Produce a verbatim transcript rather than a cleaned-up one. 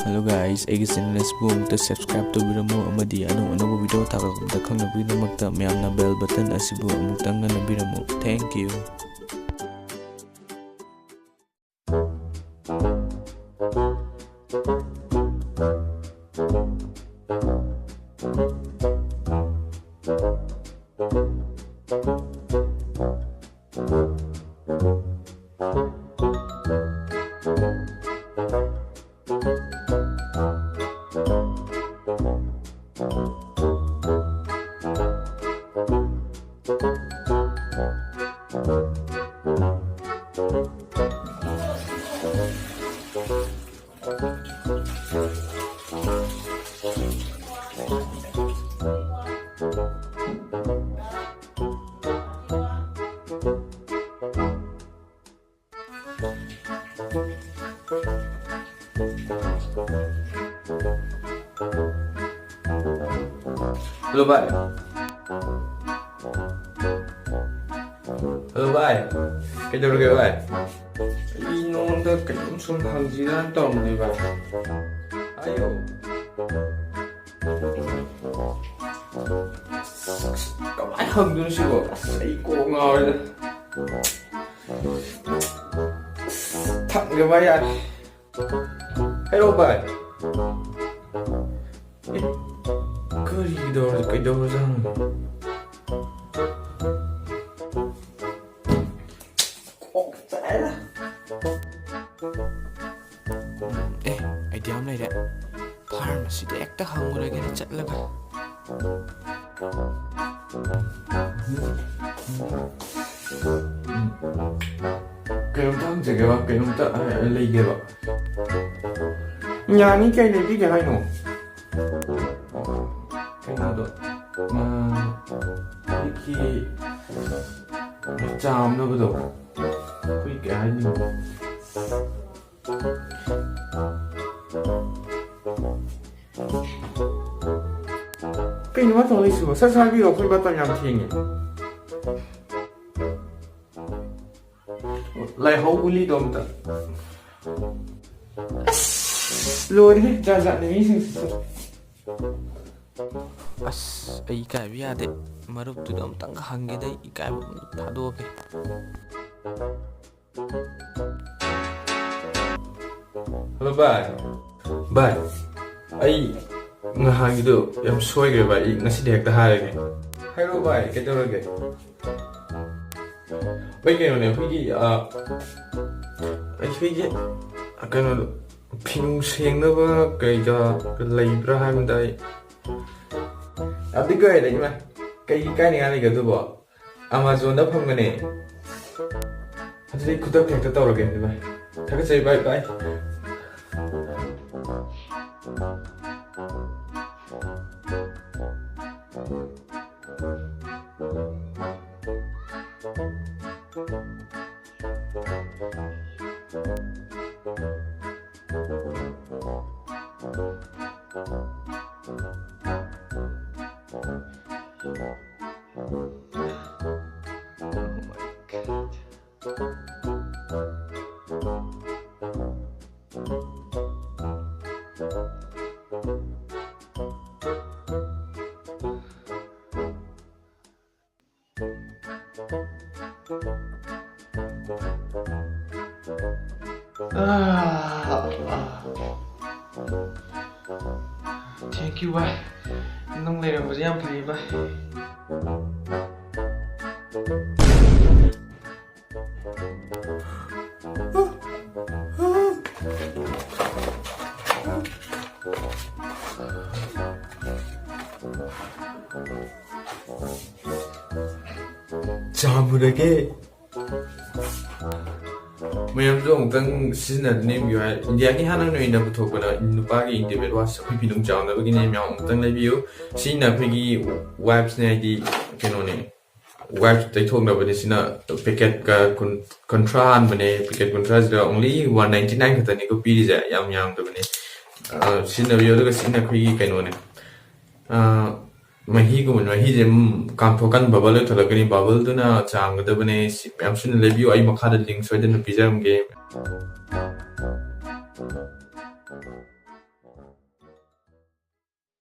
Hello guys, ꯑꯩꯒꯤ channel ꯑꯁꯤꯕꯨ ꯑꯃꯨꯛꯇ subscribe ꯇꯧꯕꯤꯔꯝꯃꯨ ꯑꯃꯗꯤ ꯑꯅꯧ ꯑꯅꯧꯕ video ꯊꯥꯒꯠꯂꯛꯄꯗ ꯈꯪꯅꯕꯒꯤꯗꯃꯛꯇ ꯃꯌꯥꯝꯅ bell button ꯑꯁꯤꯕꯨ ꯑꯃꯨꯛꯇꯪ ꯅꯝꯕꯤꯔꯝꯃꯨ꯫ Thank you. Hello ꯚꯥꯏ꯫ Hello ꯚꯥꯏ꯫ ꯀꯩꯗꯧꯔꯒꯦ ꯚꯥꯏ? ꯑꯩ ꯅꯉꯣꯟꯗ ꯀꯩꯅꯣꯝ ꯁꯨꯝ ꯍꯪꯁꯤꯔꯥꯅ ꯇꯧꯔꯝꯕꯅꯦ ꯚꯥꯏ꯫ ꯍꯥꯏꯌꯣ꯫ ꯑꯁ, ꯀꯃꯥꯏꯅ ꯍꯪꯗꯣꯏꯅꯣ ꯁꯤꯕꯣ? ꯑꯁ, ꯑꯩ ꯀꯣꯛ ꯉꯥꯎꯔꯦꯗ꯫ ꯑꯁ, ꯊꯝꯒꯦ ꯚꯥꯏ, ꯌꯥꯔꯦ꯫ ꯍꯥꯏꯔꯛꯑꯣ ꯚꯥꯏ꯫ ꯑꯦ, ꯀꯔꯤꯗꯧꯔ-, ꯀꯩꯗꯧꯔꯖꯥꯠꯅꯣ? ꯀꯣꯛ ꯆꯥꯛꯑꯦꯗ꯫ ꯑꯦ, idea ꯑꯃ ꯂꯩꯔꯦ꯫ Pharmacyꯗ ꯍꯦꯛꯇ ꯍꯪꯉꯨꯔꯒꯦꯅ ꯆꯠꯂꯒ꯫ ꯀꯩꯅꯣꯝꯇ ꯍꯪꯖꯒꯦꯕ, ꯀꯩꯅꯣꯝꯇ, ꯑ, ꯂꯩꯒꯦꯕ꯫ ꯌꯥꯅꯤ, ꯀꯩ ꯂꯩꯕꯤꯒꯦ ꯍꯥꯏꯅꯣ? ꯀꯩꯅꯣꯗꯣ, ꯑ, ꯑꯩꯒꯤ ꯆꯥꯝꯅꯕꯗꯣ, ꯑꯩꯈꯣꯏ ꯀꯩ ꯍꯥꯏꯅꯤ? ꯀꯩꯅꯣ ꯃꯥ ꯇꯧꯅꯩꯁꯤꯕꯣ? ꯁꯠ ꯁꯠ ꯍꯥꯏꯕꯤꯔꯣ, ꯑꯩꯈꯣꯏ ꯃꯇꯝ ꯌꯥꯝ ꯊꯦꯡꯉꯦ꯫ ꯂꯥꯏꯍꯧ ꯒꯨꯂꯤꯗꯣ ꯑꯝꯇ꯫ ꯑꯁ! ꯂꯣꯏꯔꯦ, ꯖꯥꯠ ꯖꯥꯠꯅꯤ ꯃꯤꯁꯤꯡꯁꯤꯁꯨ꯫ ꯑꯁ, ꯑꯩ ꯏꯀꯥꯏꯕ ꯌꯥꯗꯦ꯫ ꯃꯔꯨꯞꯇꯨꯗ ꯑꯝꯇꯪꯒ ꯍꯪꯒꯦꯗ, ꯑꯩ ꯏꯀꯥꯏꯕ ꯑꯃ ꯊꯥꯗꯣꯛꯑꯒꯦ꯫ ꯍꯜꯂꯣ ꯚꯥꯏ꯫ ꯚꯥꯏ, ꯑꯩ ꯅꯍꯥꯟꯒꯤꯗꯣ ꯌꯥꯝ ꯁꯣꯏꯈ꯭ꯔꯦ ꯚꯥꯏ, ꯑꯩ ꯉꯁꯤꯗꯤ ꯍꯦꯛꯇ ꯍꯥꯏꯔꯒꯦ꯫ ꯍꯥꯏꯔꯛꯑꯣ ꯚꯥꯏ, ꯀꯩꯗꯧꯔꯒꯦ? ꯚꯥꯏ, ꯀꯩꯅꯣꯅꯦ, ꯑꯩꯈꯣꯏꯒꯤ, ꯑ, ꯑꯩꯈꯣꯏꯒꯤ, ꯑ, ꯀꯩꯅꯣꯗꯣ, ꯐꯤꯅꯨꯡ ꯁꯦꯡꯅꯕ ꯀꯩꯀꯥ ꯂꯩꯕ꯭ꯔꯥ ꯍꯥꯏꯕꯗ ꯑꯩ ꯑꯗꯨ ꯀꯩꯗ ꯏꯃꯥ, ꯀꯩ ꯀꯥꯏꯅꯤꯡꯉꯥꯏ ꯂꯩꯒꯦ ꯑꯗꯨꯕꯣ? ꯑꯃꯥꯖꯣꯟꯗ ꯐꯪꯒꯅꯤ꯫ ꯑꯗꯨꯗꯤ ꯈꯨꯗꯛꯇ ꯍꯦꯛꯇ ꯇꯧꯔꯒꯦ, ꯚꯥꯏ꯫ ꯊꯥꯒꯠꯆꯔꯤ, ꯚꯥꯏ, ꯚꯥꯏ꯫ Thank you, ꯚꯥꯏ꯫ ꯅꯪ ꯂꯩꯔꯝꯕꯁꯦ ꯌꯥꯝ ꯐꯩ, ꯚꯥꯏ꯫ ꯆꯥꯃꯨꯔꯒꯦ꯫ ꯃꯌꯥꯝꯁꯨ ꯑꯃꯨꯛꯇꯪ ꯁꯤꯖꯤꯟꯅꯗꯨꯅ ꯌꯦꯡꯕꯤꯌꯨ ꯍꯥꯏ꯫ ꯏꯟꯗꯤꯌꯥꯒꯤ ꯍꯥꯟꯅ ꯑꯣꯏꯅ ꯄꯨꯊꯣꯛꯄꯗ ꯅꯨꯄꯥꯒꯤ intimate watch ꯑꯩꯈꯣꯏ ꯐꯤꯅꯨꯡ ꯆꯥꯎꯅꯕꯒꯤꯅꯦ꯫ ꯃꯌꯥꯝ ꯑꯃꯨꯛꯇꯪ ꯂꯩꯕꯤꯌꯨ꯫ ꯁꯤꯅ ꯑꯩꯈꯣꯏꯒꯤ wipesꯅꯦ, ꯍꯥꯏꯗꯤ ꯀꯩꯅꯣꯅꯦ, wipes ꯇꯩꯊꯣꯛꯅꯕꯅꯤ꯫ ꯁꯤꯅ packetꯀ ꯀꯨꯟ-, ꯀꯨꯟꯊ꯭ꯔꯥ ꯍꯥꯟꯕꯅꯦ꯫ Packet ꯀꯨꯟꯊ꯭ꯔꯥꯁꯤꯗ only one ninety nine ꯈꯛꯇꯅꯤꯀꯣ ꯄꯤꯔꯤꯁꯦ, ꯌꯥꯝ ꯌꯥꯝꯗꯕꯅꯦ꯫ ꯑ, ꯁꯤꯖꯤꯟꯅꯕꯤꯌꯨ꯫ ꯑꯗꯨꯒ ꯁꯤꯅ ꯑꯩꯈꯣꯏꯒꯤ ꯀꯩꯅꯣꯅꯦ, ꯑ, ꯃꯍꯤꯒꯨꯝꯕꯅꯦ꯫ ꯃꯍꯤꯁꯦ, ꯎꯝ, ꯀꯥꯝꯊꯣꯛꯀꯟ bubble ꯂꯣꯏ ꯊꯣꯛꯂꯛꯀꯅꯤ꯫ Bubbleꯗꯨꯅ ꯆꯥꯝꯒꯗꯕꯅꯦ꯫ ꯁꯤ ꯃꯌꯥꯝꯁꯤꯅ ꯂꯩꯕꯤꯌꯨ꯫ ꯑꯩ ꯃꯈꯥꯗ link ꯁꯣꯏꯗꯅ ꯄꯤꯖꯔꯝꯒꯦ꯫